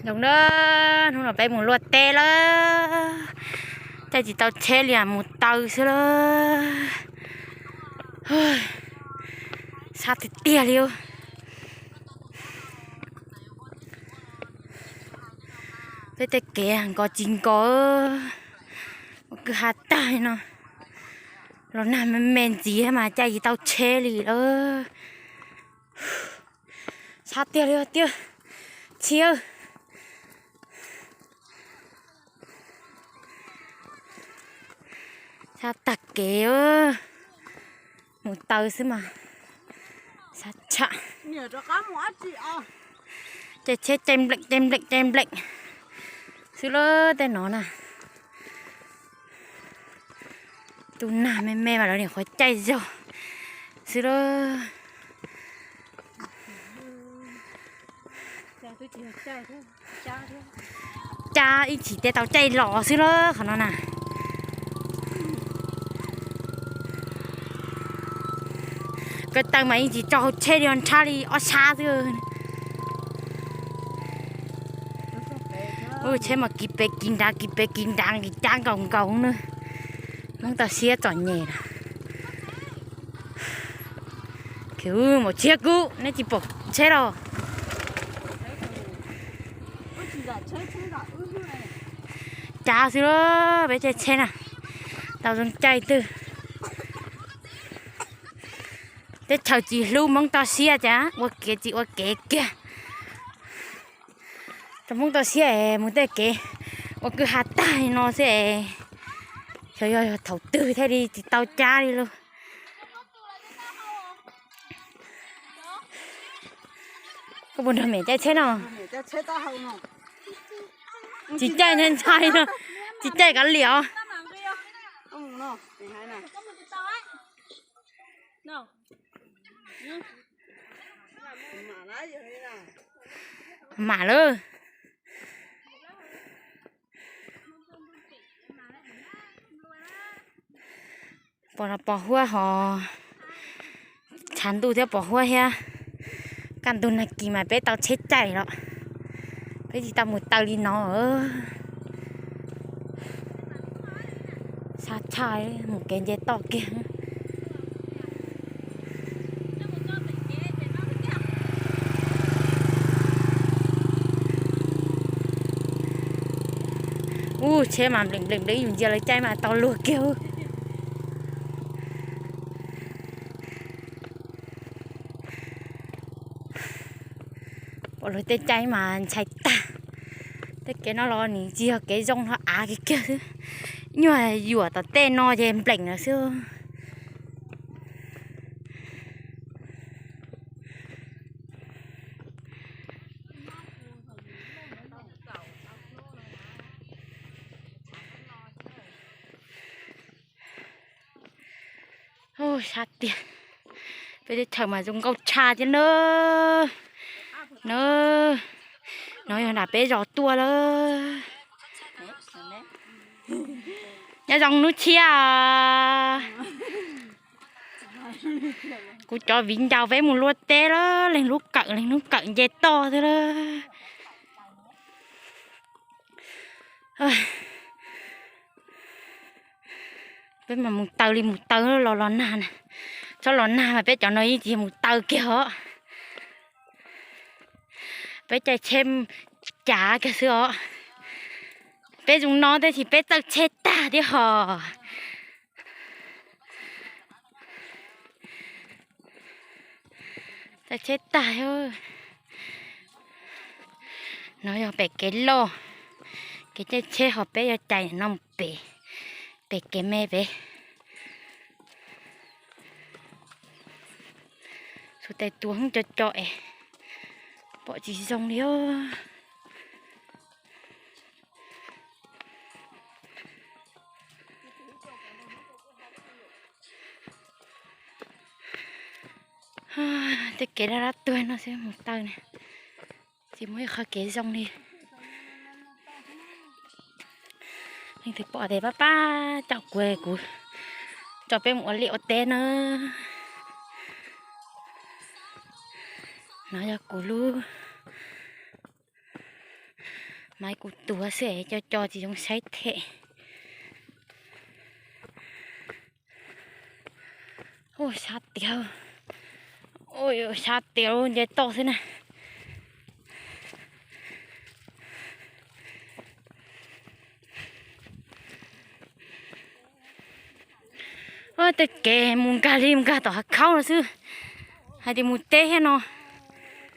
Zoo na, hnub no peb mus luaj teb lawm, caij tsis tau tsheb li, mus taw xwb lawm. Sab tiag tiag li. Peb tej kev nkos tsis nkos, ua kwj ha tag li no. Los nag me me ntxiv mas caij tsis tau tsheb li lawm. Sab tiag li tiag, txhia. Sab tag kev, mus taw xwb mas sab tshaj. Caij tsheb caij npleem caij npleem caij npleem xwb lawm tej no na. Tus nag me me mas lawv nim qhuav caij zog xwb lawm. Cab ib chim thiaj tau caij los xwb lawm qhov no na. Ko taw mas yeej tsis tso hauv tsheb li, nrhab li ob sab xwb. Tsheb mas kiv pes kiv nrad kiv pes kiv nrad, kiv cab nkaus nkaus na. Hmoob toj siab txom nyem na. Khiv mus tsheb kub, neb tsis pom tsheb los? Cab xwb lawm, peb caij tsheb na, tau zoo caij twg. Teb chaws tsis hlub Hmoob toj siab cas ua kev tsis ua kev kiag. Rau Hmoob toj siab es mus tej kev ua kwj ha tag li no xwb es, xyov yog thaum twg thiaj li tsis tau cab li lauj. Koj puas nrog Mem caij tsheb no? Tsis caij ntshai ntshai no, tsis caij kav liam os. Mam lawm. Pos no pos huab hos, tshav ntuj thiab pos huab thiab. Kaj ntug nag kis mas peb tau tsheb caij los, peb tsis tau mus taw li no. Sab tshaj, mus kev nce toj kiag. Ub, tsheb mas npleem npleem npleem, yus ntsia lawv caij mas tau luag kiag. Pom luag tej caij mas ntshai tag. Tej kev no los nws tsis yog kev zoo, no av kiag kiag xwb. Nyuag yuam tom tej no ces npleem lawm xwb. Sab tiag, peb teb chaws mas zoo nkauj tshaj thiab na. Na, no yog nram peb zos tuaj lawm. Nyob zoo hnub tshiab. Kuv cov viv ncaus peb mus luaj teb lawm, leej lub kawm leej lub kawm nce toj xwb lawm. Peb mas mus taw li mus taw los los nag na. Txhob los nag mas peb cov no yeej tsis mus taw kiag os. Peb caij tsheb cav kiag xwb os. Peb zoo no tab sis peb txawj tsheb tag thiab hos. Txawj tsheb tag. No yog pem kev loj, kev caij tsheb, hos peb yuav cais no mus pem, pem kev me pem. Xus tais tuag co co es pom tsis zoo li os. Tej kev dab dab tuag no xwb mus taw na, tsis muaj ib qho kev zoo li. Leej twg pom tes pab pab caum kuv, kuv coj peb mus ua liaj ua teb na. No yog kuv lub Maiv kuv tuag xwb es co co tsis zoo saib them. Ua sab tiag, ua sab tiag nce toj xwb na. Tej kev mus nkag li mus nkag tom hav khaub no xwb, hais tias mus teb thiab no.